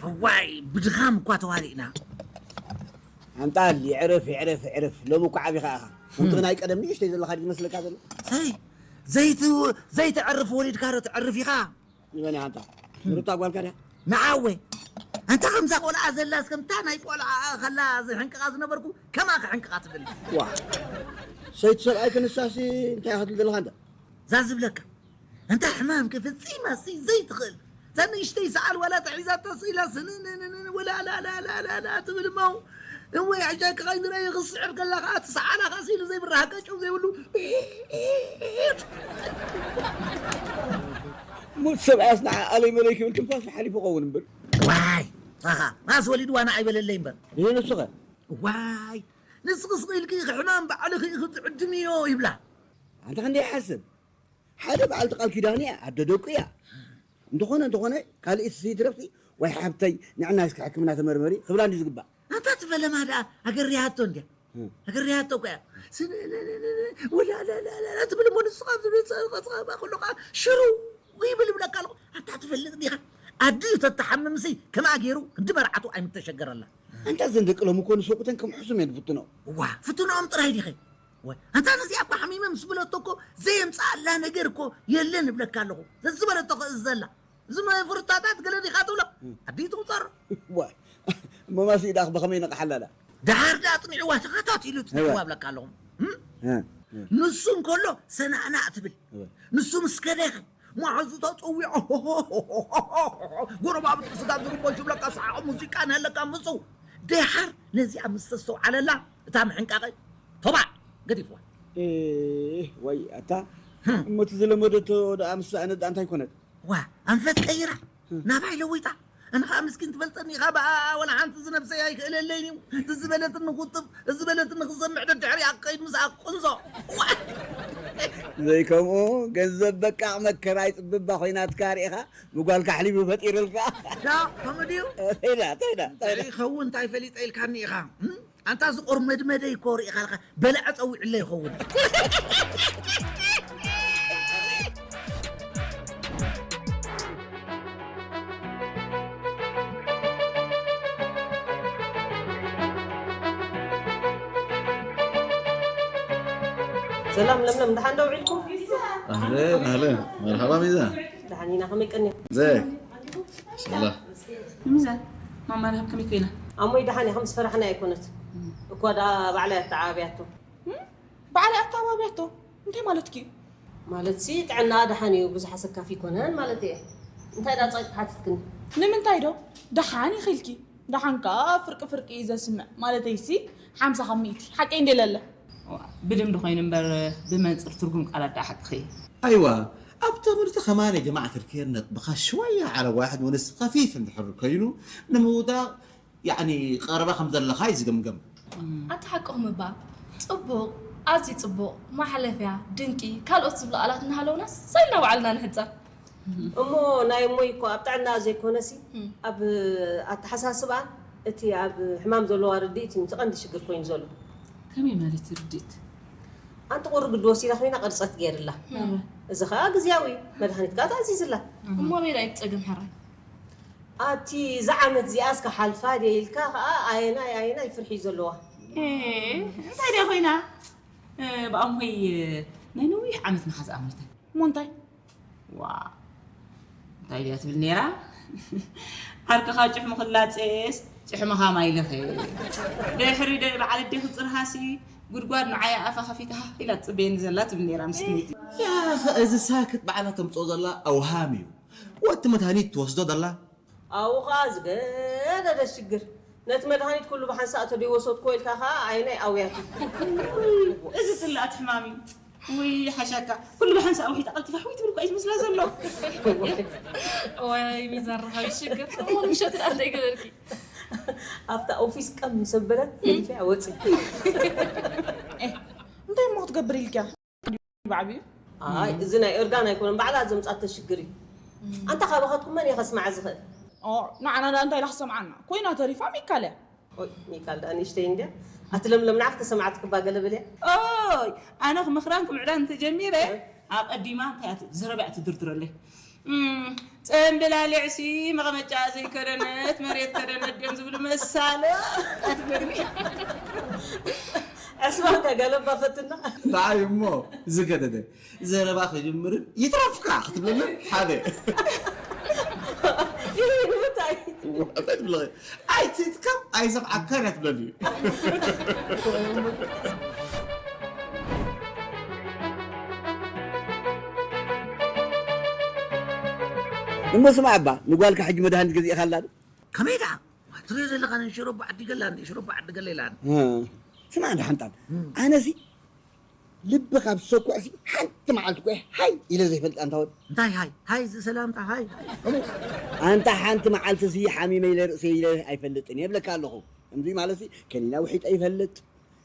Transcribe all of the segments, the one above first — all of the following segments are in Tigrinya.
እዋይ፣ ብድኻም እኳ ተዋሪእና። ኣንጣል፣ ይዕረፍ፣ ይዕረፍ፣ ይዕረፍ። ሎሚ እኮ ዓቢኻ ኢኻ። ከምቲ ናይ ቀደም ንእሽተይ ዘለኻ ድዩ ዝመስለካ ዘሎ? ሰይ፣ ዘይት-፣ ዘይተዕርፍ ወሊድካ ዶ ትዕርፍ ኢኻ? ንመን ኢኻ ኣንታ? ንሩታ ጓልካ ድያ? ንዓወ። ኣንታ ከምዛ ቆልዓ ዘላስ ከምታ ናይ ቆልዓ ከላ ዝሕንቅቓ ዝነበርኩ ከማ ክሕንቅቓ ትደሊ። ዋ። ሰይቲ ሰብኣይ ክንሳሲ እንታይ ኢኻ ትብል ዘለኻ ኣንታ? እዛ ዝብለካ። ኣንታ ሕማምኪ ፈጺማሲ ዘይትኽእል። እዛ ንእሽተይ ሰዓል ዋላ ተሒዛታ ስኢላ ስንንንን ወላ ላላላላላ ትብል እሞ። እወ፣ ሕጂ ክቐይረ ይኽስዕር ከላ ከኣ እቲ ሰዓላ ከኣ ስኢሉ ዘይብርሃ ቀጨው ዘይብሉ። ሙት ሰብኣያስ ንዓ ኣለይ መለይ ክብል ትንፋሱ ሓሊፉ ኸውን እምበር። ዋይ፣ ኣኻ፣ ማስ ወሊድዋ ንዓይ በለለይ እምበር። ይሄ ንሱ ኸ? ዋይ፣ ንስኺ ስቕ ኢልኪ ኢኺ ሕማም ባዕልኺ ኢኺ ትዕድምዮ ይብላ። ኣንታ ክንደይ ይሓስብ? ሓደ በዓልቲ ቃል ኪዳን እያ፣ ኣደ ደቁ እያ። እንተኾነ፣ እንተኾነ፣ ካልእ ስይትረፍሲ፣ ወይ ሓብተይ፣ ንዕና እስኪ ሕክምና ተመርመሪ፣ ክብላ እንድዩ ዝግባእ። ኣንታ ትፈለማ ደኣ፣ ኣገሪሃቶ እንድያ። እም። ኣገሪሃቶ እኮ እያ። ስንንንንን፣ ወላ ላላላላ ትብል እሞ ንስኻ ኣብ ዝብል ጸ-፣ ጸ-፣ ከሎ ከኣ ሽሩ ይብል ይብለካ ኣለኹ። ኣንታ ትፈልጥ ዲኻ? ኣዲኡ ተተሓምምሲ፣ ከምኣ ገይሩ ክንዲ መርዓቱ ኣይምተሸገረላ። ኣንታ እዘን ደቂ ሎሚ እኮ ንሰብኡተን ከም ሕሱም እየን ዝፍትኖ። እዋ፣ ፍትኖኦም ጥራይ ዲኸ? ወይ፣ ኣንታ ነዚኣ እኮ ሓሚመ ምስ በለቶ እኮ ዘየምጽኣላ ነገር እኮ የለን እብለካ ኣለኹ። ዘዝበለቶ እኮ እዘላ። እዚ ናይ ፍሩታታት ገለ ዲኻ ትብሎ? እም። ኣዲኡ ትቑጸሮ። ዋይ፣ እሞ ማሲ ኢዳኽ ብኸመይ ነቕሓላ ዳ? ደሓር ደኣ ኣጽኒዕዋ፣ ተኸታቲሉ ኣጽኒዕዋ እወ። እብለካ ኣለኹ። እም? እም፣ እም። ንሱ እንከሎ ሰናእናእ ትብል። እወ። ንሱ ምስ ከደኸ፣ መሓዙ ተጸዊዖ፣ ጎረባብቲ ስጋብ ዝርበሹ ብለካ ሰሓቕ ሙዚቃ ንሃለካ ምጹ። ደሓር ነዚኣ ምስ ተስተውዓለላ፣ እታ ምሕንቃቐ፣ ቶባዕ! ገዲፍዋ። ኤህ፣ ወይ ኣታ፣ ህም። እሞ እቲ ዝለመደቶ ደኣ ምስ ሰኣነት ደኣ እንታይ ኮነት? ዋ፣ ኣንፈት ቀይራ፣ ህም። ናባይ ለዊጣ። ኣነ ኸኣ ምስኪን ትፈልጠኒ ኢኻ፣ ብኣ ወላ ሓንቲ ዝነብሰይ ኣይክእለለይን እዩ። እዚ ዝበለትኒ ኹጥፍ፣ እዚ ዝበለትኒ ክሰምዕ ደድሕሪኣ ክኸይድ ምስኣ ቁንዞ። ዋ! ዘይከምኡ ገንዘብ በቃዕ መከራ ይጽብባ ኮይናትካ ርኢኻ፣ ብጓልካ ኣሕሊፉ ፈጢርልካ። ዳ፣ ከምኡ ድዩ? ተይዳ፣ ተይዳ፣ እንታይ ተይዳ። ይኸውን እንታይ ፈሊጠ ኢልካኒ ኢኻ? እም? ኣንታ እዚ ቆርመድመደይ እኮ ርኢኻ ኣለኻ፣ በላዐ ጸዊዕለ ይኸውን። ሰላም ለምለም፣ ደሓን ዶ ውዒልኩም? ኣህለን፣ ኣህለን። መርሓባ ሚዛን። ደሓን ኢና፣ ከመይ ቀኒኹም? ዘይ። ሰላም። ሚዛን፣ ማማ ረሃብ ከመይ ኮይና? ኣሞይ ደሓን እያ፣ ከም ዝፈራሕና ኣይኮነት። እም። እኳ ደኣ ባዕላ እያ ኣተዓባብያቶ። እም? ባዕላ እያ ኣተዓባብያቶ? እንታይ ማለትኪ? ማለትሲ ጥዕናኣ ደሓን እዩ፣ ብዙሕ ኣሰካፊ ኣይኮነን ማለት እየ። እንታይ ደኣ ጸቂጥ ሓቲትክኒ? ንምንታይ ዶ? ደሓን ኢኺ ኢልኪ። ደሓን ከኣ ፍርቂ ፍርቂ እዩ ዘስምዕ። ማለተይሲ ሓምሳ ካብ ሚእቲ። ሓቀይ እንዴ ለለ? ዋ፣ ብልምዲ ኮይኑ እምበር ብመንጽር ትርጉም ቃላት ደኣ ሓቅኺ። ኣይዋ፣ ኣብ ትምህርቲ ከማን ጀማዓት الكير ነጥብኻ ሽወያ على واحد ونص خفيف እንድሕር ኮይኑ ንምውዳቕ ያዕኒ ቀረባ ከም ዘለኻ እዩ ዝግምገም። ኣታ ሓቅኹም እባ። ጽቡቕ፣ ኣዝዩ ጽቡቕ፣ ማሕለፍያ፣ ድንቂ፣ ካልኦት ዝብሉ ቃላት እናሃለውናስ ሰይ ኢልና ባዕልና ንሕጸር። እሞ ናይ እሞይ እኮ ኣብ ጥዕና ዘይኮነሲ እም። ኣብ ኣተሓሳስባ እቲ ኣብ ሕማም ዘለዋ ርድኢት እዩ እቲ ቀንዲ ሽግር ኮይኑ ዘሎ። ከመይ ማለት ርድኢት? ኣንቲ ቁሪ ግዲ ወሲዳ ኮይና ቅርጸት ገይርላ። እም። እዚ ኸኣ ግዝያዊ እዩ። መድሃኒት ከኣ ተኣዚዝላ። እሞ ኣበይ ደኣ እዩ እቲ ጸገም ሕራይ? ኣቲ እዛ ዓመት እዚኣስ ክሓልፋ ድየ ኢልካ ኸኣ ኣየናይ ኣየናይ ፍርሒ እዩ ዘለዋ? ኤ፣ እንታይ ድያ ኮይና? እ፣ ብኣምሆይ ናይ ነዊሕ ዓመት መሓዝኣ ማለት እዩ። እሞ እንታይ? ዋ፣ እንታይ ድያ ትብል ነይራ? ዓርክኻ ጭሕሙ ክላጼስ ጭሕምኻ ማይ ልኸ። ድሕሪ ደ-፣ በዓል ኣዴኺ ጽርሃሲ ጉድጓድ ንዓይ ኣፋ ከፊታ ኢላ ትጽበየኒ ዘላ ትብል ነይራ ምስኪነይቲ። ያኸ እዚ ሳክት ባዕላ ተምጽኦ ዘላ ኣውሃም እዩ። ወቲ መድሃኒት ትወስዶ ዘላ ኣብኡ ኸኣ ዝገደደ ሽግር። ነቲ መድሃኒት ኩሉ ብሓንሳእ ተደይወሰድኩዎ ኢልካ ኸኣ ኣየናይ ኣውያት እዩ? እዚ ጽላእቲ ሕማም እዩ። ውይ ሓሻካ። ኩሉ ብሓንሳእ ውሒጣ ቀልጢፋ ሕውይ ትብል እኮ እዩ ዝመስላ ዘሎ። ወይ ሚዛን ረሃቢ ሽግር። እሞ ምሸት ደኣ እንታይ ገበርኪ? ኣብታ ኦፊስ ቀም ምስ ኣበለት ገዲፈያ ወጺ። እንታይ እሞ ክትገብር ኢልካ? ብዓቢኡ? ኣይ፣ እዚ ናይ እርጋን ኣይኮነን፣ ባዕላ ዘምጻቶ ሽግር እዩ። ኣንታ ካባኻትኩም መን እየ ከስምዓ ዝኽእል? ኦ፣ ንዓና ደኣ እንታይ ኢላ ክሰምዓና? ኮይና ተሪፋ ሚካል እያ። ኦይ፣ ሚካል ደኣ ንእሽተይ እንድያ። ኣቲ ለምለም ንዓኺ ተሰምዓትኪ እባ ገለ በልያ። ኦይ፣ ኣነ ክምኽራን ክምዕዳን እንተጀሚረ፣ ኣቐዲማ እንታይ እያ ዘረባ እያ ትድርድረለይ። እም፣ ጽምብል ኣልዕሲ መቐመጫ ዘይከደነት መሬት ከደነት ድዮም ዝብሉ መሳለ። ኣትበልኒ። ዕስባ እንዳ ገለባ ፈትና። ንዓይ እሞ ዝገደደ ዘረባ ክጅምርን ይትረፍካ ክትብለኒ ሓደ። ይህ ንምንታይ? እንታይ ትብለኺ? ኣይትትከም ኣይሰምዓካን እያ ትብለኒ። እሞ ስማዕ እባ፣ ንጓልካ ሕጂ መድሃኒት ገዚእኻላ ዶ? ከመይ ደኣ? ትሪኦ ዘለኻ ነን ሽሮቦ ዓዲገላ እንዲ፣ ሽሮቦ ዓዲገላ ኢላ። እ፣ ስማዕ እንዳ ሓንጣል፣ ኣነሲ ልቢ ካብ ዝሰኩዕሲ ሓንቲ መዓልቲ እኮ ሃይ ኢለ ዘይፈልጥ ኣንታ ወዲ። እንታይ ሃይ? ሃይ እዚ ሰላምታ ሃይ። ኣንታ ሓንቲ መዓልቲ ሲ ሓሚመ ኢለ ርእሰ ኢለ ኣይፈልጥን እየ እብለካ ኣለኹ። ከምዚ ማለት ሲ ከኒና ውሒጠ ይፈልጥ፣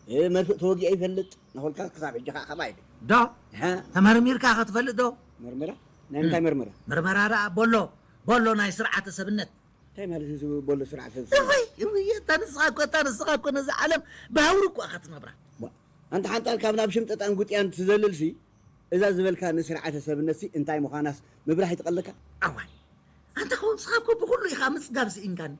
እ፣ መርፍእ ተወጊአ ይፈልጥ። ናኾልካ ክሳብ ሕጂ ከዓ ከምኣ ኢለ። ዶ? ሃ? ተመርሚርካ ኸትፈልጥ ዶ? መርመራ? ናይ ምንታይ መርመራ? መርመራ ደኣ ቦሎ፣ ቦሎ ናይ ስርዓተ ሰብነት። እንታይ ማለት እዩ እዚ ቦሎ ስርዓተ ሰብነት? እውይ፣ እውይ፣ እታ ንስኻ እኮ፣ እታ ንስኻ እኮ ነዛ ዓለም ብሃውሪ እኮ ኢኻ ትነብራ። ዋ፣ ኣንታ ሓንጣል ካብ ናብ ሽምጠጣን ጉጥያን ትዘልልሲ፣ እዛ ዝበልካ ንስርዓተ ሰብነትሲ እንታይ ምዃናስ ምብራህ ይትቐለካ? ኣዋይ፣ ኣንታ ኸው ንስኻ እኮ ብኹሉ ኢኻ ምጽጋብ ስኢንካኒ።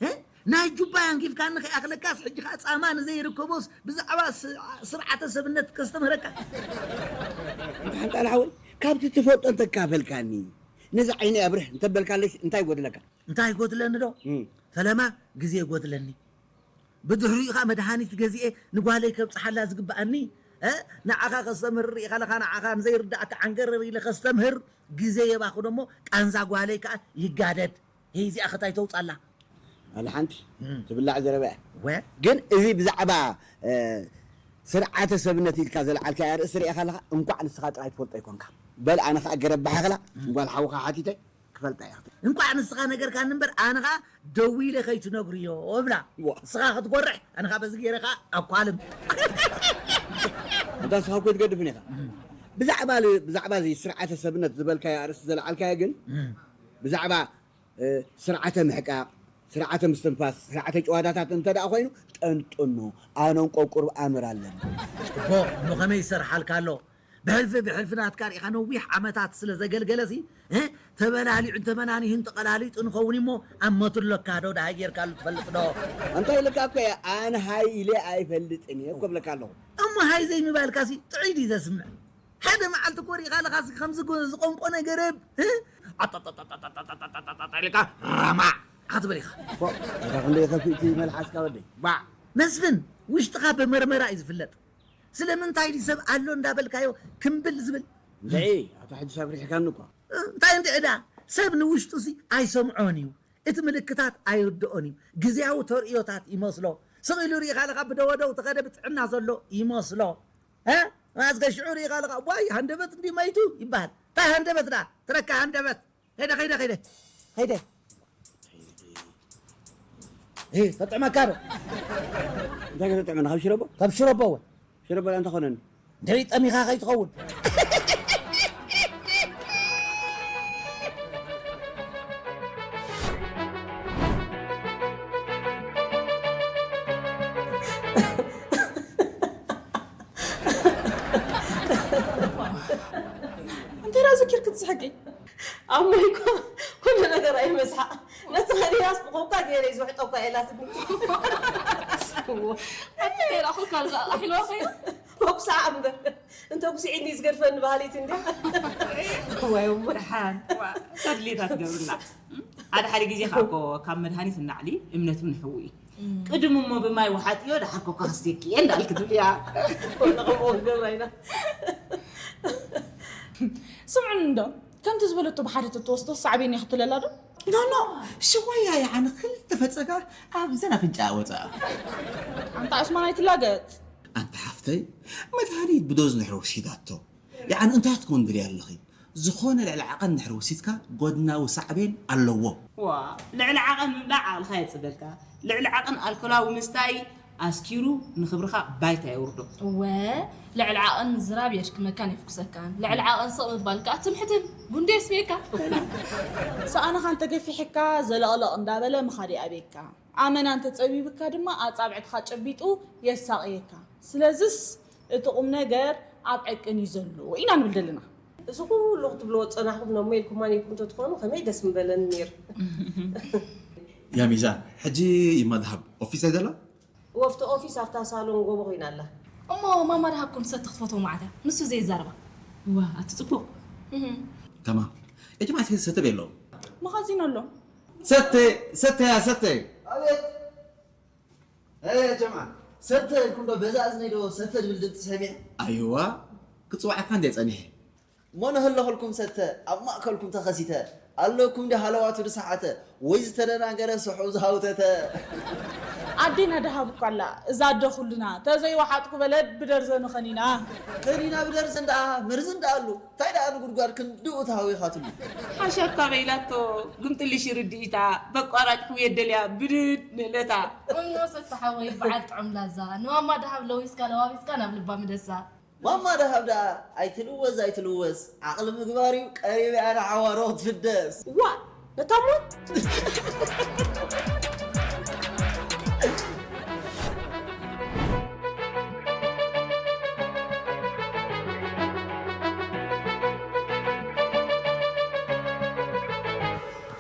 እ? ናይ ጁባ ኣንጊፍካኒ ከይኣኽለካስ፣ ሕጂ ኸኣ ጻማ ንዘይርከቦስ ብዛዕባ ስ-፣ ስርዓተ ሰብነት ከስተምህረካ። ኣንታ ሓንጣል ሓወይ፣ ካብቲ ትፈልጦ እንተካፈልካኒ፣ ነዚ ዓይነይ ኣብርህ እንተበልካለይስ እንታይ ይጎድለካ? እንታይ ይጎድለኒ ዶ? እም። ፈለማ ግዜ ይጎድለኒ። ብድሕሪኡ ኸኣ መድሃኒት ገዚኤ ንጓለይ ከብጽሓላ ዝግብኣኒ፣ እ? ንዓኻ ከስተምህር ርኢኻ ለኻ፣ ንዓኻ ንዘይርዳእካ ዓንገረር ኢለ ከስተምህር ግዜ የባኽኖ እሞ ቃንዛ ጓለይ ከኣ ይጋደድ። እዚኣ ኸ እንታይ ተውጻላ? ኣለ ሓንቲ እም። ትብላዕ ዘረባ እያ። ወ? ግን እዚ ብዛዕባ፣ እ፣ ስርዓተ ሰብነት ኢልካ ዘልዓልካያ ርእሲ ርኢኻ ኣለኻ፣ እንኳዕ ንስኻ ጥራይ ትፈልጦ ኣይኮንካ። በል ኣነ ኸኣ ገረብ ብሓኽላ፣ እም። ጓል ሓውኻ ሓቲተ ክፈልጣ እያ። እንኳዕ ንስኻ ነገርካኒ እምበር፣ ኣነ ኸኣ ደዊለ ከይትነግርዮ እብላ። ዋ። ንስኻ ክትጎርሕ፣ ኣነ ኸኣ በዚ ገይረ ኸኣ ኣኳልም። ኣንታ ንስኻ እኮ ኣይትገድፍን ኢኻ። እም። ብዛዕባ ል-፣ ብዛዕባ እዚ ስርዓተ ሰብነት ዝበልካዮ ኣርእስቲ ዘልዓልካዮ ግን፣ እም። ብዛዕባ፣ እ፣ ስርዓተ ምሕቃቕ፣ ስርዓተ ምስትንፋስ፣ ስርዓተ ጭዋዳታት እንተ ደኣ ኮይኑ፣ ጠንጥኖ፣ ኣነ እንቆቁር ኣምር ኣለኒ። ጽቡቕ፣ እሞ ከመይ ይሰርሓልካ ኣሎ? ብሕልፊ ብሕልፊ ናትካ ርኢኻ ነዊሕ ዓመታት ስለ ዘገልገለሲ፣ እ፣ ተበላሊዑን ተመናኒሁን ተቐላሊጡ ንኸውን እሞ ኣብ መትሎ ካዶ ደሃይ ጌርካሉ ትፈልጥ ዶ? እንታይ ኢልካ እኮ እየ፣ ኣነ ሃይ ኢለ ኣይፈልጥን እየ እኮ እብለካ ኣለኹ። እሞ ሃይ ዘይምባልካሲ ጥዑይ ድዩ ዘስምዕ? ሓደ መዓልቲ እኮ ርኢኻ ኣለኻሲ ከምዚ ጎ-፣ ዝቆንቆነ ገረብ፣ እ? ኣጣጣጣጣጣጣጣጣጣጣ ኢልካ ራማዕ ክትብል ኢኻ። ፎእ፣ እታ ክንደይ ከፊእቲ መልሓስካ ወደይ። ባዕ። መስፍን፣ ውሽጥኻ ብመርመራ እዩ ዝፍለጥ። ስለምንታይ ድዩ ሰብ ኣሎ እንዳበልካዮ ክምብል ዝብል? እንድዒ፣ ኣታ ሕጂ ሳብ ሪሕካኒ እኳ። እንታይ እንድዒ ደኣ? ሰብ ንውሽጡሲ ኣይሰምዖን እዩ። እቲ ምልክታት ኣይርድኦን እዩ። ግዝያዊ ተርእዮታት ይመስሎ። ስቕ ኢሉ ርኢኻ ኣለኻ ብደወደው ተኸደ ብጥዕና ዘሎ ይመስሎ። እ? ኣዝከ ሽዑ ርኢኻ ኣለኻ፣ ዋይ፣ ሃንደበት እንዲ መይቱ ይበሃል። እንታይ ሃንደበት ደኣ? ትረካ ሃንደበት። ከይደ፣ ከይደ፣ ከይደ። ከይደ። እ፣ ከጥዕመካ ዶ? እንታይ ከተጥዕመና? ካብ ሽረቦ? ካብ ሽረቦ እወ። ሽረቦ ደኣ እንታይ ኮነኒ? እንድዒ ጠሚኻ ከይትኸውን። እንታይ ደኣ ዘኪርክ ትስሕቂ? ኣሞይ እኮ ኩሉ ነገር ኣይመስሓቕ። ነቲ ከኒናስ ብኮካ ገይረ ዝውሕጦ እኳ የላትኒ። ኣቲ ከይራ ኮካ ዝኣቃሒልዋ ከይኑ? ኮክሳ እምበር። እንተ ጉስዒኒ ዝገድፈኒ በሃሊት እንድያ። ወይ እሞ። ደሓን። ዋ፣ ተድሌታ ትገብርላ። ሓደ ሓደ ግዜ ከዓ እኮ ካብ መድሃኒት እናዕሊ እምነት እውን ሕዊ እዩ። ቅድም እሞ ብማይ ውሓጥዮ፣ ደሓር ኮካ ክስቴኪ እየ እንዳልክ ትብልያ። ወላ ከምኡ ክንገብር ኣይና። ስምዑኒ እንዶ፣ ከምቲ ዝበለቶ ብሓደ ተትወስዶ ሳዕቤን የኽትለላ ዶ? ኖ፣ ኖ፣ ሽወያ ይዓኒ ክልተ ፈጸጋ ኣብዘን ኣፍንጫኣ ወጸኣ። ኣንታ ዑስማን ኣይትላገጽ። ኣንታ ሓፍተይ፣ መድሃኒት ብዶዝ ንድሕር ወሲዳቶ። ይዓኒ እንታይ ክትኮን ድልያ ኣለኺ? ዝኾነ ልዕሊ ዓቐን እንድሕር ወሲድካ ጎድናዊ ሳዕቤን ኣለዎ። ዋ፣ ልዕሊ ዓቐን ምብላዕ ዓቕልኻ የጽበልካ። ልዕሊ ዓቐን ኣልኮላዊ ምስታይ ኣስኪሩ ንኽብርኻ ባይታ የውርዶ። እወ፣ ልዕሊ ዓቐን ምዝራብ የድክመካን የፍኩሰካን። ልዕሊ ዓቐን ስቕ ምባል ከኣ ትምሕትን ጉንዲ የስብየካ። ሰኣንኻ እንተገፊሕካ ዘለቕለቕ እንዳበለ ምኻድ ይኣብየካ። ኣመና እንተጸቢብካ ድማ ኣጻብዕትኻ ጨቢጡ የሳቕየካ። ስለዝስ እቲ ቁም ነገር ኣብ ዕቅን እዩ ዘሎ ኢና ንብል ዘለና። እዚ ኩሉ ክትብልዎ ዝጸናሕኩም ነሞ ኢልኩማ ነይርኩም እንተትኾኑ ከመይ ደስ ምበለኒ ነይሩ። ያ ሚዛን፣ ሕጂ ይማድሃብ ኦፊስ ኣይደላ? ወፍቲ ኦፊስ ኣብታ ሳሎን ጎቦ ኮይና ኣላ። እሞ ማማ ደሃብ ኮንሰርት ክትፈትዎ መዓት እያ ንሱ ዘይዛረባ። ዋ ኣቲ ጽቡቕ። እህ። ተማም። እቲ ማለት ሰተ ቤሎ። መኻዚኖ ኣሎ። ሰተ ሰተ ያ ሰተ። ኣቤት። እ ጀምዓ፣ ሰተ ኢልኩም ዶ በዛ እዝነይ ዶ ሰተ ዝብል ድምፂ ሰሚዐ? ኣይዋ፣ ክጽዋዓካ እንደ ጸኒሐ። እሞ ንህለኹልኩም ሰተ፣ ኣብ ማእከልኩም ተኸሲተ ኣለኩም ዲ ሃለዋቱ ድሰዓተ ወይ ዝተደናገረ ስሑ ዝሃውተተ። ኣዴና ደሃብ እኮ ኣላ እዛ ኣደ ኩልና ተዘይወሓጥኩ በለ ብደርዘኑ ኸኒና። ከኒና ብደርዘን ደኣ መርዝን ደኣ ኣሉ። እንታይ ደኣ ንጉድጓድ ክንድኡ ተሃዊኻትሉ። ሓሻካ በይላቶ ግምጥልሽ ርድኢታ በቋራጭ ሕውየት ደልያ ብድድ ንእለታ። እኖ ሰተ ሓወይ በዓል ጥዑም ላዛ ንማማ ደሃብ ለዊስካ ለዋዊስካ ናብ ልባ ምደሳ። ማማ ደሃብ ደኣ ኣይትልወዝ ኣይትልወዝ ዓቕሊ ምግባር እዩ ቀሪበ እያ ንዓዋሮ ክትፍደስ። ዋ ነታ ሞት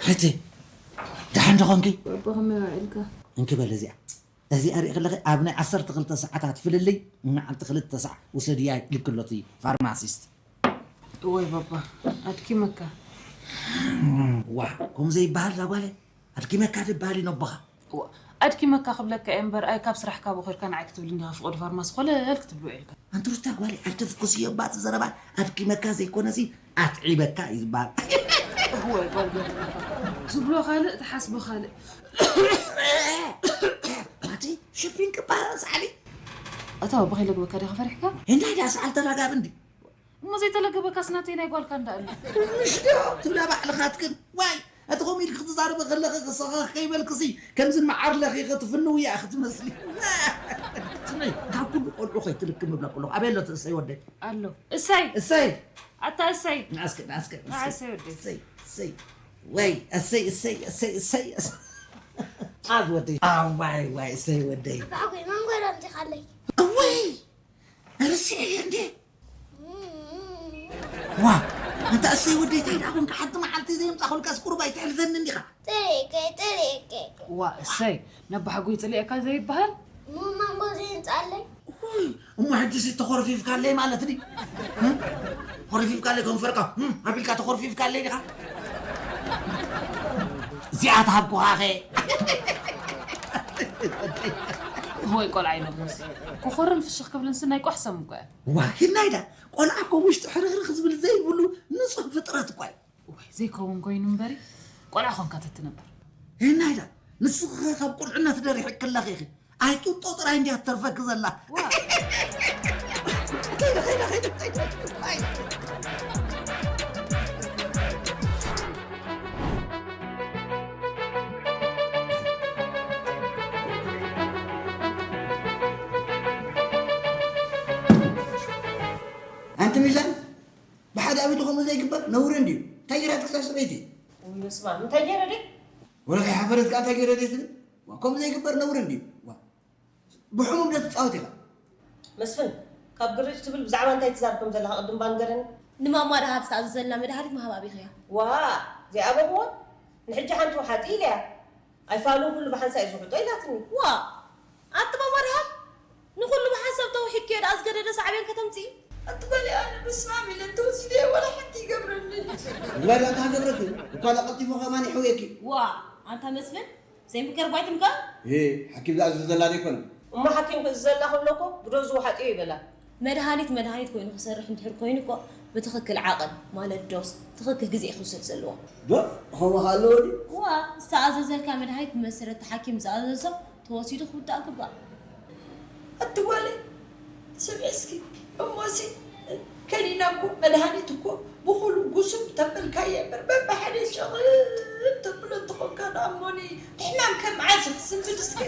ሕጂ ደሓን ዶ ኾንኪ? ኣቦ ከመይ ውዒልካ? እንኪ በል እዚኣ እዚኣ ሪኢ ከለኺ ኣብ ናይ ዓሰርተ ክልተ ሰዓታት ፍልልይ ንመዓልቲ ክልተ ሰዕ ውሰድያ ይብል ኣሎ እቲ ፋርማሲስት። እወይ ባባ ኣድኪመካ። ዋ ከምኡ ዘይበሃል እዛ ጓለይ ኣድኪመካ ዝበሃል እዩ ነቦኻ። ዋ፣ ኣድኪመካ ክብለካ እየ እምበር ኣይ ካብ ስራሕካ ቦኺርካ ንዓይ ክትብል እንዲኻ ፍቑድ ፋርማሲ ኮለል ክትብል ውዒልካ። ኣንቲ ሩታ ጓለይ ኣይተፍኩስዮ እባ እቲ ዘረባ ኣድኪመካ ዘይኮነሲ ኣትዒበካ እዩ ዝበሃል። እወ ጓል ገርልባ ዝብሎ ካልእ ትሓስቦ ካልእ። ማቲ ሽፊን ክባሃል ሰዓሊ ኣታ ባኺ ለግበካ ዲኻ ፈሪሕካ? እንታይ ዳ ሰዓል ተላጋቢ እንዲ እሞ ዘይተለገበካስ ናተይ ናይ ጓልካ እንዳ ኣሎ። ምሽ ዶ ትብላ ባዕልኻትክን ዋይ እቲ ከምኡ ኢልክ ክትዛረበ ከለኺ ክሰኸኽ ከይበልክሲ ከምዚ መዓር ለኺ ክትፍንው እያ ክትመስሊ። ስመይ ካብ ኩሉ ቆልዑ ከይትልክም እብለኩ ኣለኹ ኣበይ ኣሎ እቲ እሰይ ወደይ? ኣሎ። እሰይ እሰይ ኣታ እሰይ ንኣስከ ንኣስከ ንዓ እሰይ ወደይ። እሰይ እሰይ ወይ እሰይ እሰይ እሰይ እሰይ እሰይ ኣዝ ወደይ ኣዋይ ዋይ እሰይ ወደይ ባዕጉ መንጎ ዶ ኣምፂኻለይ? ወይ ርሲዐ እንዴ ዋ ኣንታ እሰይ ወደይ እንታይ ደኣ ኮንካ ሓንቲ መዓልቲ ዘየምፃኹልካስ ቁሩብ ኣይተሕልፈኒ እንዲኻ ጥሪቀይ ጥሪቀይ ዋ እሰይ ነባሕጉ ይፅልኤካ ዘይበሃል ሙ ማንጎ ዘይምፃለይ ውይ እሞ ሕጂ ሲ ተኾርፊፍካለይ ማለት ድዩ ተኾርፊፍካለይ ከንፈርካ ኣቢልካ ተኾርፊፍካለይ ዲኻ እዚኣ ተሃብኩኻኸ ወይ ቆልዓ ኢሎሞስ ክኾርን ፍሽኽ ክብልን ስናይ ቋሕሰም እኮ እያ ዋ ሂናይዳ ቆልዓ እኮ ውሽጢ ሕርኽርኽ ዝብል ዘይብሉ ንፁህ ፍጥረት እኳ እዩ ወይ ዘይከውን ኮይኑ እምበሪ ቆልዓ ኾንካ ተትነብር ሄናይዳ ንስኺ ካብ ቁልዕነት ደሪሕክለኺ ኢኺ ኣይጡጦ ጥራይ እንዲያ ትተርፈኪ ዘላ ከይደ ከይደ ከይደ ከይደ ኣንቲ ሚዛን ብሓደ ኣቢቱ ከምኡ ዘይግበር ነውሪ እንድዩ እንታይ ገይራትክሳ ሰበይቲ ምስማ እንታይ ገይረ ደ ወረ ከይሓፈረት ከዓ እንታይ ገይረ ድየ ትብል ከምኡ ዘይግበር ነውሪ እንድዩ ብሕሙም ዶ ትፃወት ኢኻ መስፍን ካብ ግርጭ ትብል ብዛዕባ እንታይ ትዛርብ ከም ዘለካ ቅድም ባንገረኒ ንማማ ደሃብ ዝተኣዘዘልና መድሃኒት ምሃብ ኣቢኽያ ዋ ዘይኣበብዎ ንሕጂ ሓንቲ ውሓጢ ኢለያ ኣይፋሉን ኩሉ ብሓንሳ እዩ ዝውሕጦ ኢላትኒ ዋ ኣቲ ማማ ደሃብ ንኹሉ ብሓንሳብ ተውሒድ ከየዳ ኣዝገደደ ሳዕቤን ከተምፅኢ ኣትበሊ ኣነ ብስማም ኢለ እንተወሲደዮ ዋላ ሓንቲ ይገብረኒ ዋላ እንታይ ገብረኪ እኳ ቀልጢፎ ከማን ይሕውየኪ ዋ ኣንታ መስፍን ዘይምከር ጓይትምካ ሓኪም ዝኣዝዘላ ዘይኮነ እሞ ሓኪም ክእዝዘላ ከሎ እኮ ብዶዝ ዝወሓጥዮ ይበላ መድሃኒት መድሃኒት ኮይኑ ክሰርሕ እንድሕር ኮይኑ እኮ ብትኽክል ዓቐን ማለት ዶስ ትኽክል ግዜ ክውሰድ ዘለዎ ዶ ኸምኡ ኣለዎ ድዩ ዋ ዝተኣዘዘልካ መድሃኒት ብመሰረት ሓኪም ዝኣዘዞ ተወሲዱ ክውዳእ ግባእ ኣቲ ጓለይ ስምዒ እስኪ እሞሲ ከኒና እኮ መድሃኒት እኮ ብኹሉ ጉሱም ተበልካየ እምበር በብሓደ ሸቕል ተብሎ እንተኾንካ ደኣ እሞኒ ሕማም ከም ዓሲ ክስንብድ እስከ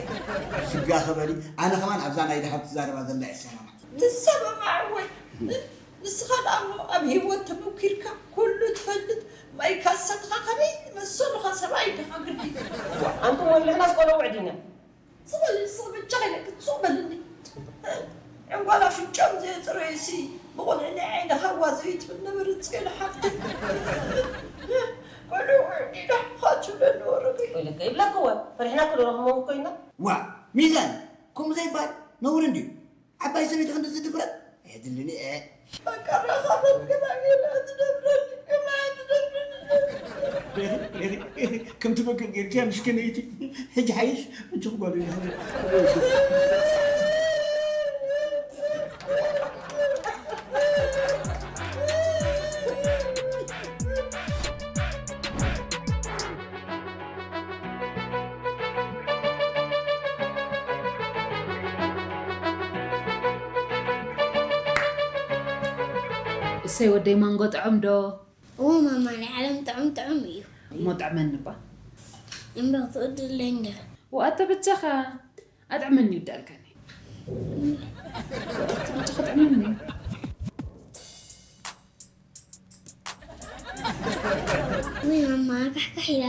ሽጋ ኸበሊ ኣነ ኸማን ኣብዛ ናይ ደሃብ ትዛረባ ዘላ ይሰማማ ትሰማማዕ ወይ ንስኻ ደኣ እሞ ኣብ ህይወት ተመኪርካ ኩሉ ትፈልጥ ማይ ካሳትኻ ከመይ መሰሉኻ ሰብኣይ ድኻ ግዲ ኣንቱም ወይልሕናስ ቆሎ ውዕዲና ዝበልልሲ ብቻ ኢለክ ጽቕ በልኒ ዕንጓላ ፍንጫም ዘየጽረየሲ ብቑልዕ ናይ ዓይንኻ ዋዘዩ ትብል ነበረ ጽዮን ሓፍተይ። ቆልዑ ውዕዲና ሓፋ ትብለኒ ወረደ። ወይለከ ይብለክዎ፣ ፈሪሕና ክዶ ረኽሞም ኮይና። ዋ፣ ሚዛን፣ ከምኡ ዘይበሃል ነውሪ እንድዩ። ዓባይ ሰበይቲ ክንድዚ ድፍረት ኣየድልን እየ። በቃ፣ ረኸበት ግና ጌና ትደፍረኒ፣ ግና ትደፍረኒ። ሬኺ፣ ሬኺ፣ ሬኺ፣ ከምቲ በቂ ጌርኪያ ምሽክነይቲ። ሕጂ ሓይሽ፣ እንቺ ክጓሉ ይኽእል። እሰይ ወደይ ማንጎ ጥዑም ዶ? እዎ ማማ፣ ናይ ዓለም ጥዑም ጥዑም እዩ። እሞ ጥዕመኒ እባ። እምበር ትቕድለኝ ዶ? ወኣተ ብቻኻ ኣጥዕመኒ ይዳልካኒ። ወኣተ ብቻኻ ጥዕመኒ። ውይ ማማ፣ ካሕካሕ ኢላ።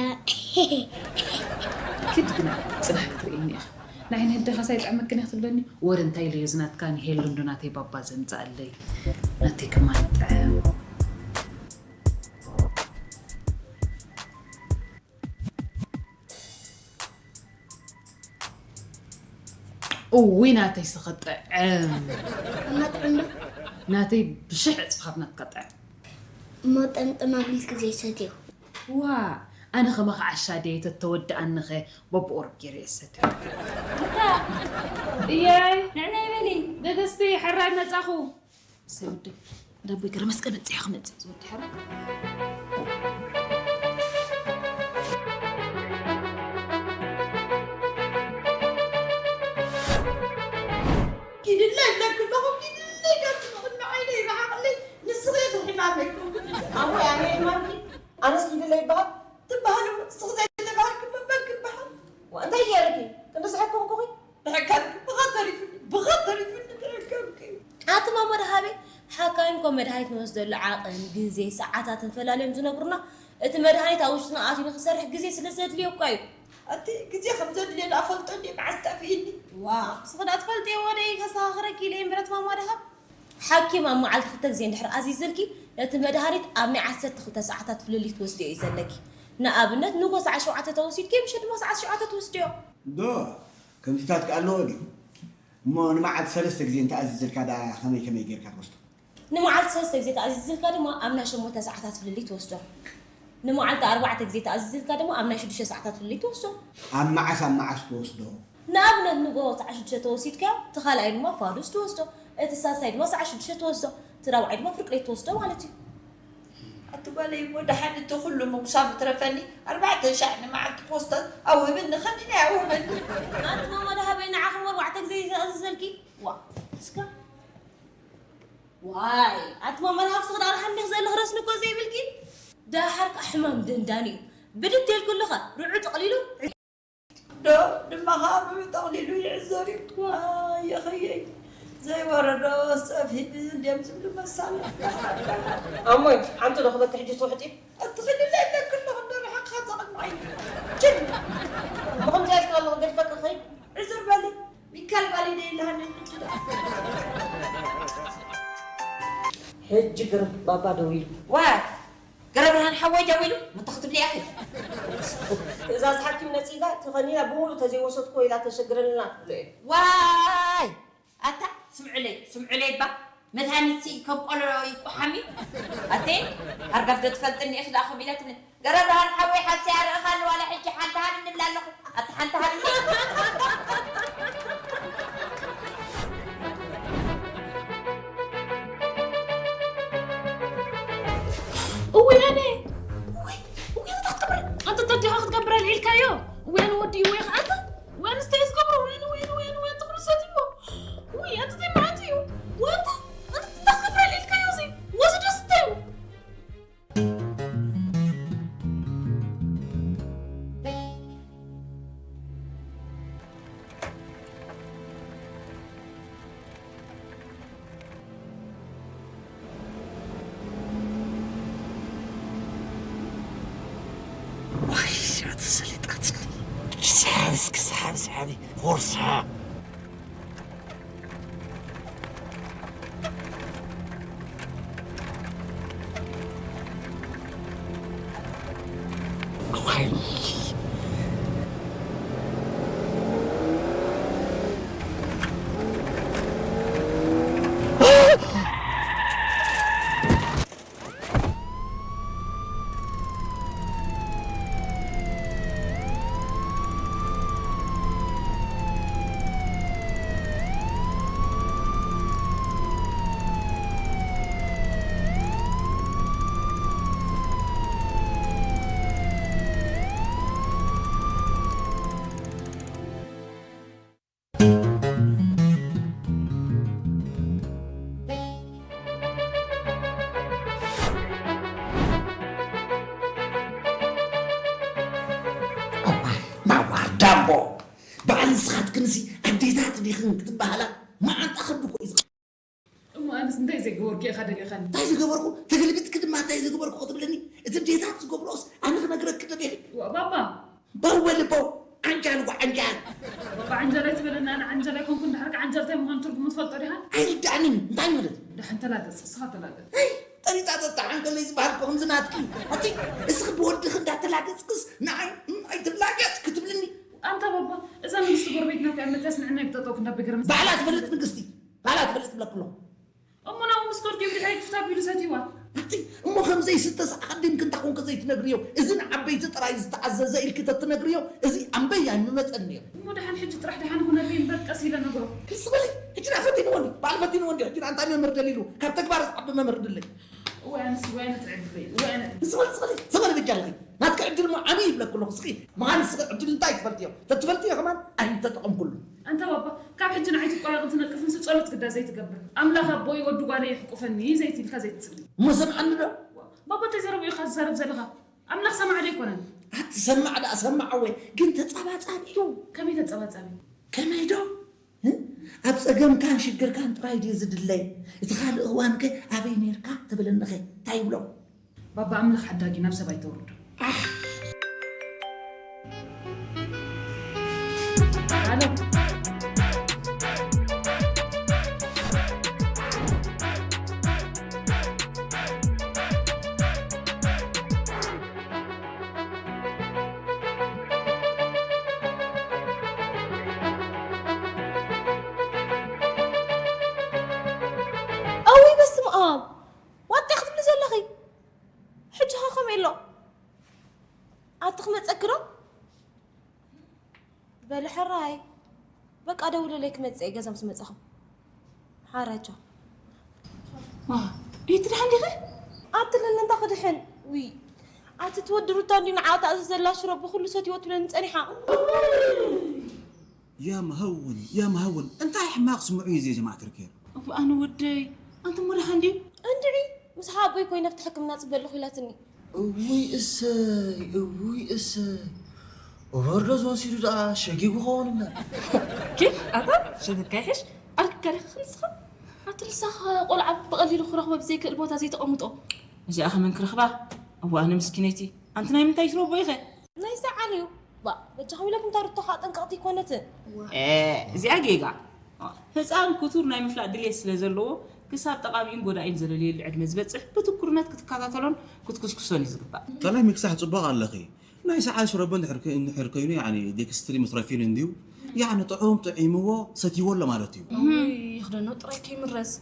ኪድ ግና ጽናሕ ክትርእየኒ ኢኻ። ንዓይ ንህደኻስ ኣይጥዕመክን እያ ክትብለኒ? ወረ እንታይ ኢለዮ ዝናትካ ንሄሉ እንዶ ናተይ ባባ ዘምጽኣለይ። ናተይ ከማን ጥዕም። እውይ ናተይ ስኽጥዕም። እማ ጥዕም ዶ? ናተይ ብሽሕ እጽፊ ካብ ናትካ ጥዕም። እሞ ጠምጠም ኣቢልኪ ዘይሰትዮ? ዋ፣ ኣነ ከማኻ ዓሻ ድየ ተተወድኣኒኸ በብቑሩብ ገይረ እየ ዝሰትዮ። ኣታ እያይ ንዕናይ በሊ። ደገስቲ ሕራይ መጻኹ። እሰይ ወደይ፣ ዳቦይ ገረመስቀ መጺኣ ክመጽእ ዝወዲ ሕራይ። ኪድለ ኣለኩ ኣለኹ፣ ኪድለ ኢልካ ቅድሚ ዓይነይ ይረሓቐለይ፣ ንስኺ ኢኺ ሕማመይ። ኣሞይ፣ ኣነ ሕማምኪ? ኣነስ ኪድለ ይበሃል? ትበሃል እሞ፣ ንስኺ ዘይተባሃልኪ እሞ መን ክበሃል? ዋ፣ እንታይ ገይረኪ? ክንዲ ዝሕከምኩኺ? ብሕከምኪ፣ ብኸ ተሪፉኒ፣ ብኸ ተሪፉኒ ብሕከምኪ። ኣቲ ማማ ደሃበይ፣ ሓካይም እኮ መድሃኒት ንወስደሉ ዓቐን፣ ግዜ፣ ሰዓታትን ፈላልዮም ዝነግሩና፣ እቲ መድሃኒት ኣብ ውሽጥና ኣትዩ ንኽሰርሕ ግዜ ስለ ዘድልዮ እኳ እዩ። ኣቲ ግዜ ከም ዘድልዮ ደኣ ፈልጦ እንድየ፣ መዓስ ጠፊእኒ? ዋ፣ ንስኺ ደኣ ትፈልጥዮ፣ ወደይ ከስተኻኽረኪ ኢለ እየ እምበረት ማማ ደሃብ። ሓኪም ኣብ መዓልቲ ክልተ ግዜ እንድሕር ኣዚዝልኪ፣ ነቲ መድሃኒት ኣብ ናይ ዓሰርተ ክልተ ሰዓታት ፍልልይ ክትወስድዮ እዩ ዘለኪ። ንኣብነት፣ ንጎ ሰዓት ሸውዓተ ተወሲድኪ፣ ምሸት ድማ ሰዓት ሸውዓተ ትወስድዮ። ዶ፣ ከምዚታት ከ ኣለዎ ድዩ? እሞ ንመዓልቲ ሰለስተ ግዜ እንተኣዚዝልካ ደኣ ከመይ ከመይ ጌርካ ትወስዶ? ንመዓልቲ ሰለስተ ግዜ ተኣዚዝልካ ድማ ኣብ ናይ ሸሞንተ ሰዓታት ፍልልይ ትወስዶ። ንመዓልቲ ኣርባዕተ ግዜ ተኣዚዝልካ ድማ ኣብ ናይ ሽዱሽተ ሰዓታት ፍልልይ ትወስዶ። ኣብ መዓስ ኣብ መዓስ ትወስዶ? ንኣብነት ንጎሆ ሰዓት ሽዱሽተ ተወሲድካዮ፣ እቲ ካልኣይ ድማ ፋዱስ ትወስዶ። እቲ ሳልሳይ ድማ ሰዓት ሽዱሽተ ትወስዶ። እቲ ራብዓይ ድማ ፍርቂ ለይቲ ትወስዶ ማለት እዩ። ኣቲ ጓለይ እሞ ደሓን እቲ ኩሉ ምጉሳም ትረፈኒ፣ ኣርባዕተ ሻዕ ንመዓልቲ ፖስታ ኣውህብኒ፣ ከኒነ ኣውህበኒ። ኣቲ ማማ ደሃበይ ንዓኺ እሞ ኣርባዕተ ግዜ እዩ ዝኣዝዘልኪ። ዋ፣ እስከ። ዋይ፣ ኣቲ ማማ ደሃብ ስኽዳ ረሓም ዲኽ ዘለኽ ረስኒ እኮ ዘይብልኪ። ደሓር ከኣ ሕማም ደንዳኒ እዩ። ብድት የልኩልኻ፣ ርዑ ጠቕሊሉ። ዶ ድማ ኸዓ ብጠቕሊሉ ይዕዘር እዩ። ኣየኸየይ ዘይወረዶ ጸብሒ እንድዮም ዝብሉ መሳና። ኣሞይ፣ ሓንቲ ዶ ክበኪ ሕጂ ትውሕጢ? እትኽድለ የለክን ዶ ክንዶ ርሓቕኻ ተቐድሞ ዓይኒ። ችል! ብኸምዚ ኢልካ ኣለኹ ገድፈኪ ኸይድ። ዕዝር በሊ፣ ሚካል ባሊ ደይልሃኒ ንትዳ። ሕጂ ግርም ባባ ደዊሉ። ዋይ! ገረብርሃን ሓወይ ደዊሉ፣ መታ ክትብሊ ኢኺ። ትእዛዝ ሓኪም ነጺጋ፣ እቲ ከኒና ብምሉእ ተዘይወሰድክዎ ኢላ ተሸግረልና ትብሎ እየ። ዋይ! ኣታ ስምዕለይ፣ ስምዕለይ እባ፣ መድሃኒትሲ ከም ቆሎ ይቆሓም እዩ። ኣቴ፣ ሃርጋፍ ዶ ትፈልጥኒ ኢኺ ደኣ ከምኡ ኢላ ትብለኒ። ገረብርሃን ሓወይ፣ ሓብሰይ ኣርእኻኒ፣ ዋላ ሕጂ ሓንቲ ሃብኒ እብላ ኣለኹ። ኣታ ሓንቲ ሃብኒ። እውይ ኣነ፣ እውይ፣ እውይ፣ እንታይ ክትገብር? ኣንተ ተዲኻ ክትገብር ኣልዒልካዮ? እውይ ኣነ ወዲ፣ እውይ ኣንተ፣ እውይ ኣነ እንታይ ዝገብሮ? እውይ ኣነ፣ እውይ ኣነ፣ እውይ ኣነ፣ እውይ ኣንተ ኩሉ ሰትይዎ። እውይ ኣንተ እንታይ ማለት እዩ? እውይ ኣንተ፣ ኣንተ እንታይ ክትገብር ኣልዒልካዮ እዚ? ወዚ ደስ እንታይ እዩ? ዋይ፣ እዚኣ ተሰሊጣትኒ። ሰሓቢ እስኪ፣ ሰሓቢ፣ ሰሓቢ። ፎርሳ። ኣቦ፣ በዓል ንስኻትክንሲ ኣዴታት ዲኽን ክትበሃላ መዓንጣ ከብዲ እኮ እዩ ዝኸ- እሞ ኣነስ እንታይ ዘይገበርኩ ኢኻ ደሊኻኒ? እንታይ ዝገበርኩ? ተገልቢጥኪ ድማ እንታይ ዝገበርኩ ክትብልኒ? እቲ ኣዴታት ዝገብርኦስ ኣነ ክነግረኪ ደሊኺ? ዋ፣ ባባ ባው በሊ ባው። ዓንጃል ጓ ዓንጃል። ባባ ዓንጃል ኣይትበለና፣ ኣነ ዓንጃል ኣይኮንኩን። ድሓር ከ ዓንጃል እንታይ ምዃኑ ትርጉሙ ትፈልጦ ዲኻ? ኣይርዳእንን እንታይ ማለት? ደሓን ተላገጽ፣ እስኻ ተላገጽ። ጠሪጣ ጠጣ ዓንከለይ ዝበሃል እኮ ከምዚ ናትኪ። ኣቲ እስኺ ብወድኺ እንዳተላገጽክስ ንዓይ እም ኣይትላገጽ ክትብልኒ። ኣንታ ባባ፣ እዛ ንግስቲ ጎረቤትና እኮ እያ መጽያስ ንዕና ይብጠጠው ክንዳ ብገርም። ባዕላ ትፈልጥ ንግስቲ፣ ባዕላ ትፈልጥ ብለክሎ። እሞ ናብኡ ምስ ከድኩ ድሕረይ ክፍታ ቢሉ ሰትይዋ። ኣቲ እሞ ከምዘይስተስ ኣቐዲምኪ እንታ ኮንኪ ዘይትነግርዮ? እዚ ንዓበይቲ ጥራይ ዝተኣዘዘ ኢልኪ ተትነግርዮ እዚ ኣምበይ ኣይምመጸን ነይሩ። እሞ ደሓን ሕጂ ጥራሕ ደሓን ይኹነለይ እምበር ቀስ ኢለ ነግሮ። ክስ በሊ። ሕጂ ደኣ ፈቲንዎ እንዲ በዓል ፈቲንዎ እንዲ ሕጂ ደኣ እንታይ መምህር ደሊሉ? ካብ ተግባር ዝዓቢ መምህር ድለይ። እዋይ ኣነስ እዋይ ኣነ ትዕድለይ እዋይ ኣነ። ንስበል ስበል ስበል ብጃለይ ናትኪ ዕድል ሞ ዓብዪ ይብለኩ ኣለኹ። እስኺ መኻን እስኺ ዕድል እንታይ ትፈልጥዮ? ተትፈልጥዮ ከማን ኣይምተጠቐምኩሉ። ኣንታ ባባ ካብ ሕጂ ንዓይ ትቆራቕን ትነቅፍንሲ ጸሎት ግዳ ዘይትገብር። ኣምላኽ ኣቦይ ወዲ ጓለይ የሕቁፈኒ ዘይትልካ ዘይትጽሊ። እሞ ሰምዓኒ ዶ? ባባ እንታይ ዘረብኡ ኢኻ ትዛረብ ዘለኻ? ኣምላኽ ሰማዕ ዶ ኣይኮነን? ኣቲ ሰማዕ ደኣ ሰማዕ ወይ ግን ተጻባጻቢ እዩ። ከመይ ተጸባጻቢ? ከመይ ዶ? ኣብ ጸገምካን ሽግርካን ጥራይ ድዩ ዝድለይ? እቲ ካልእ እዋንከ ኣበይ ኔርካ ትብለኒኸ እንታይ ይብሎ? ባባ ኣምላኽ ሓዳጊ ናብ ሰብ ኣይተውርዶ። እውይ በስመ ኣብ ዋጣ ክትብሊ ዘለኺ ሕጂ ኸ ከመይ ኣሎ ኣቲ ክመፀኪ ዶ በሊ ሕራይ በቃ ደውለለይ ክመፅእ እየ ገዛ ምስ መፃኹ ሓራይ ቻው ዋ እቲ ደሓን ዲኺ ኣቲ ለለ እንታይ ክድሕን ውይ ኣቲ ትወዲ ሩታ እንዲ ንዓ ተኣዝዘላ ሽሮ ብኩሉ ሰትይዎ ትብለኒ ፀኒሓ يا مهون يا مهون እንታይ ሕማቕ ስምዑ እዩ እዚ ጀማዓ ትርከ እኮ ኣነ ወደይ ኣንተ ሞላኻ እንዲ እንድዒ ምስ ሓቦይ ኮይነ ኣብቲ ሕክምና ፅበ ኣለኹ ኢላትኒ እውይ እሰይ እውይ እሰይ ኦቨርዶዝ ወሲዱ ደኣ ሸጊጉ ኸውን እምበር ኪድ ኣታ ሸግካ ይሕሽ ኣርግካ ዲኻ ክንስኻ ኣቲ ንስኻ ቆልዓ ብቐሊሉ ክረኽቦ ብዘይክእል ቦታ ዘይተቐምጦ እዚኣ ከመን ክረኽባ እዋ ኣነ ምስኪነይቲ ኣንቲ ናይ ምንታይ ትረቦ ኢኸ ናይ ሰዓል እዩ ባ በጃኹም ኢለኩም እታ ሩቶ ከዓ ጥንቅቕቲ ኣይኮነትን እዚኣ ጌጋ ህፃን ክቱር ናይ ምፍላጥ ድልየት ስለ ዘለዎ ክሳብ ጠቓሚኡን ጎዳኢን ዘለለየሉ ዕድመ ዝበፅሕ ብትኩርነት ክትከታተሎን ክትኩስኩሶን እዩ ዝግባእ። ከላይ ምክሳሕ ፅቡቕ ኣለኺ ናይ ሰዓል ሽረቦ እንድሕር ከይኑ ያኒ ዴክስትሪ ምስ ረፊን እንድዩ ያኒ ጥዑም ጥዒምዎ ሰትይዎ ኣሎ ማለት እዩ። ይኽደኖ ጥራይ ከይምረዝ።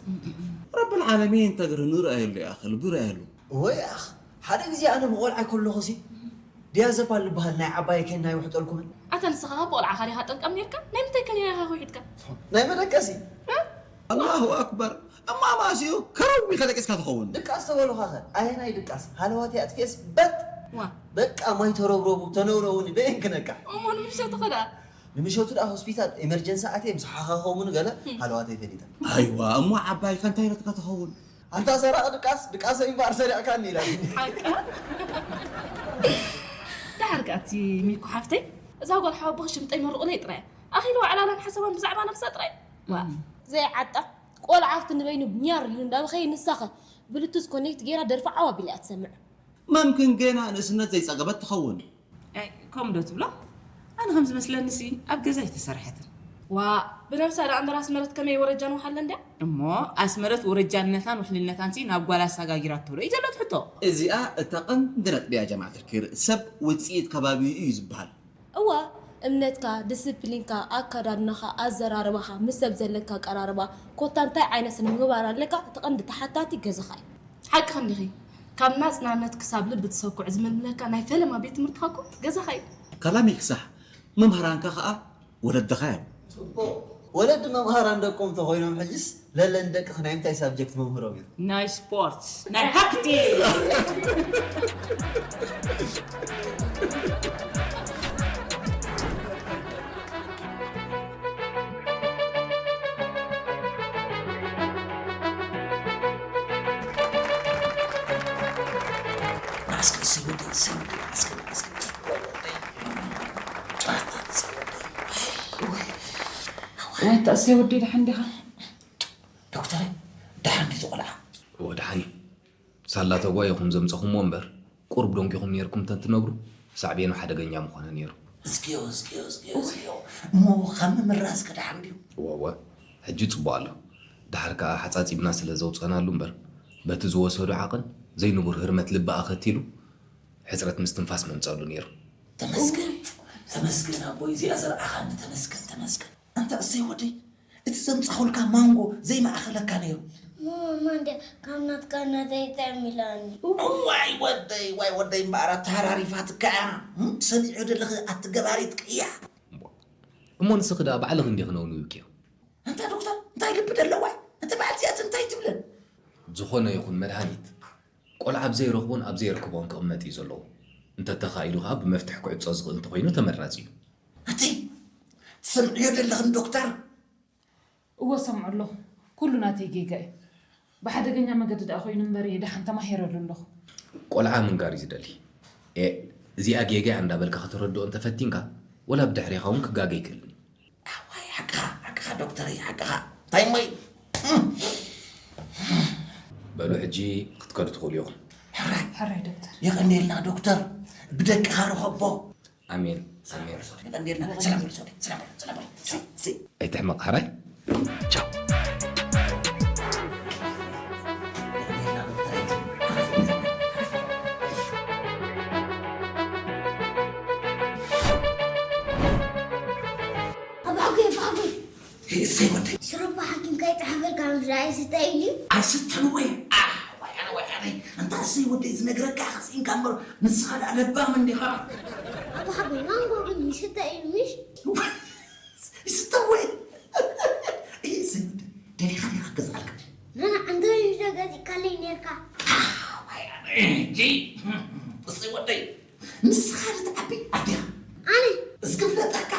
ረብል ዓለሚን ተግርህኑ ረኣየሉ ያኸ ልቡ ረኣየሉ። ወይ ኣኽ ሓደ ግዜ ኣነ ብቆልዓ ከለኹ ሲ ዲያዘፓል ዝበሃል ናይ ዓባየ ኬና ይውሕጠልኩምን። ኣታ ንስኻ ኸ ብቆልዓኻ ዲኻ ጠምጣም ኔርካ? ናይ ምንታይ ከኒና ኢኻ ከውሒጥካ? ናይ መደቀሲ። ኣላሁ ኣክበር እሞ ኣማሲኡ ከረው ኢልካ ደቂስካ ትኸውን። ድቃስ ተበሉኻ ኸ ኣየናይ ድቃስ ሃለዋተይ ኣጥፊኤስ በጥ ዋ በቃ ማይ ተረብረቡ ተነውረውኒ በየን ክነቃ። እሞ ንምሸቱ ኸ ደኣ? ንምሸቱ ደኣ ሆስፒታል ኤመርጀንሲ ኣትየ ምስ ሓኻኸሙኒ ገለ ሃለዋተይ ፈሊጠ። ኣይዋ እሞ ዓባይካ እንታይ ኢላትካ ትኸውን? ኣንታ ሰራቒ ድቃስ ድቃሰይ እምበኣር ሰሪቕካኒ ኢላ። ሓቃ ደሓር ከኣ እቲ ሚኩ ሓፍተይ እዛ ጓል ሓወቦኺ ሽምጠይ መርቑለይ ጥራይ ኣኺልዋ ዕላላን ሓሳባን ብዛዕባ ነብሳ ጥራይ ዋ ዘይዓጣ ቆልዓ ኣብቲ ንበይኑ ኛር ኢሉ እንዳበኸየ ንሳኸ ብሉቱዝ ኮኔክት ገይራ ደርፊ ዓው ኣቢላ እያ ትሰምዕ። መምክን ገና ንእስነት ዘይጸገበት ትኸውን። ኣይ ከምኡ ዶ ትብሎ? ኣነ ከም ዝመስለኒሲ ኣብ ገዛ ኣይተሰርሐትን። ዋእ ብነብሳ ደኣ እምበር ኣስመረት ከመይ ወረጃን ወሓለን ድያ? እሞ ኣስመረት ወረጃነታን ውሕልነታንሲ ናብ ጓላ ኣሳጋጊራቶ ዶ እዩ ዘሎ እቲ ሕቶ? እዚኣ እታ ቀንዲ ነጥቢ እያ ጀማዓ ተፍኪር፣ ሰብ ውጽኢት ከባቢኡ እዩ ዝበሃል። እወ እምነትካ፣ ድስፕሊንካ፣ ኣከዳድናኻ፣ ኣዘራርባኻ፣ ምስ ሰብ ዘለካ ኣቀራርባ ኮታ እንታይ ዓይነት ስነ ምግባር ኣለካ እቲ ቀንዲ ተሓታቲ ገዛኻ እዩ። ሓቅኺ እንዲኺ። ካብ ናጽናነት ክሳብ ልቢ ትሰኩዕ ዝምልምለካ ናይ ፈለማ ቤት ትምህርትኻ እኮ ገዛኻ እዩ። ካላሚክ ሳሕ፣ መምሃራንካ ኸኣ ወለድኻ እዮም። ጽቡቕ። ወለዲ መምሃራን ደቆም ተኾይኖም ሕጅስ ለለ ንደቅኺ ናይ ምንታይ ሳብጀክት መምህሮም እዮም? ናይ ስፖርት ናይ ሃክቲ ማስክ እሰይ ወዲ እሰይ ወዲ ማስክ ማስክ ጨዋታ ኣታ እሰይ ወደይ ደሓን ዲኻ? ዶክተር፣ ደሓን ድዩ ቆልዓ? እወ ደሓን እዩ። ሳላ ተጓይኹም ዘምፀኹምዎ እምበር ቁሩብ ደንጊኹም ነይርኩም እንተትነብሩ ሳዕቤኑ ሓደገኛ ምኾነ ነይሩ። እስኪዮ እስኪዮ እስኪዮ እስኪዮ እሞ ካብ ምምራዝ ከ ደሓን ድዩ? እወ እወ ሕጂ ፅቡቕ ኣሎ። ደሓር ከዓ ሓፃፂብና ስለ ዘውፀእናሉ እምበር በቲ ዝወሰዶ ዓቕን ዘይንቡር ህርመት ልቢ ኣኸቲሉ ሕፅረት ምስትንፋስ መምፀሉ ነይሩ። ተመስገን ተመስገን ኣቦይ እዚኣ ዘርኣኻኒ ተመስገን ተመስገን። ኣንታ እሰይ ወደይ እቲ ዘምፃኹልካ ማንጎ ዘይማእኸለካ ነይሩ። ማማ እንድያ ካብ ናትካ ናተይ ጥዕም ኢላኒ። ዋይ ወደይ ዋይ ወደይ እምበኣር ኣተሃራሪፋትካ እያ። እም፣ ትሰምዕዮ ዘለኺ ኣቲ ገባሪት ቅያ። እሞ ንስኺ ደኣ ባዕልኺ እንዲኺ ነውንውክዮ። ኣንታ ዶክተር እንታይ ልቢ ደለዋ እያ? እታ በዓል እዚኣት እንታይ ትብለን? ዝኾነ ይኹን መድሃኒት ቆልዓ ኣብ ዘይረኽቦን ኣብ ዘየርክቦን ክቕመጥ እዩ ዘለዎ። እንተተኻኢሉ ኸኣ ብመፍትሕ ክዕጾ ዝኽእል እንተኾይኑ ተመራጺ እዩ። ኣቲ ትሰምዕዮ ዘለኽን ዶክተር? እወ እሰምዖ ኣለኹ። ኩሉ ናተይ ጌጋ እዩ። ብሓደገኛ መገዲ ደኣ ኮይኑ እምበር እየ ደሓን ተማሂረሉ ኣለኹ። ቆልዓ ምንጋር እዩ ዝደሊ። ኤእ፣ እዚኣ ጌጋ እያ እንዳበልካ ከተረድኦ እንተፈቲንካ፣ ወላ ብድሕሬኻ እውን ክጋገ ኣይክእልን እዩ። ኣዋይ ሓቅኻ ሓቅኻ ዶክተረይ ሓቅኻ። እንታይ እሞ እዩ? በሉ ሕጂ ክትከዱ ትኽእሉ ኢኹም። ሕራይ ሕራይ ዶክተር። የቐንየልና ዶክተር። ብደቅኻ ርኸቦ። ኣሜን ኣሜን። የቐንየልና። ሰላም በሉ ሰላም በሉ ሰላም በሉ። ሲ- ሲ- ኣይትሕመቕ ሕራይ። ቻው። ኣባዕጉ ኣባዕጉ እሰይ ወደይ ሽሮባ ሓኪምካ ይፅሓፈልካ ምስ ኣይስተ ኢሉ ኣይስተን ወይ ኣነ ወይ ኣነ እንታይ እሰይ ወደይ ዝነግረካ ክስኢንካ እምበር ንስኻ ደኣ ለባም እንዲኻ ኣባዕጉ ማንጎ ግን ይስተ ኢሉ ምሽ ይስተ ወይ እሰይ ወደይ ደሊኻ ዲኻ ክገዝኣልካ ንዓንተ ይዘገዚእካለይ ነርካ እሰይ ወደይ ንስኻ ዶ ትዓቢ ኣዴኻ ኣነ እስክፍለጠካ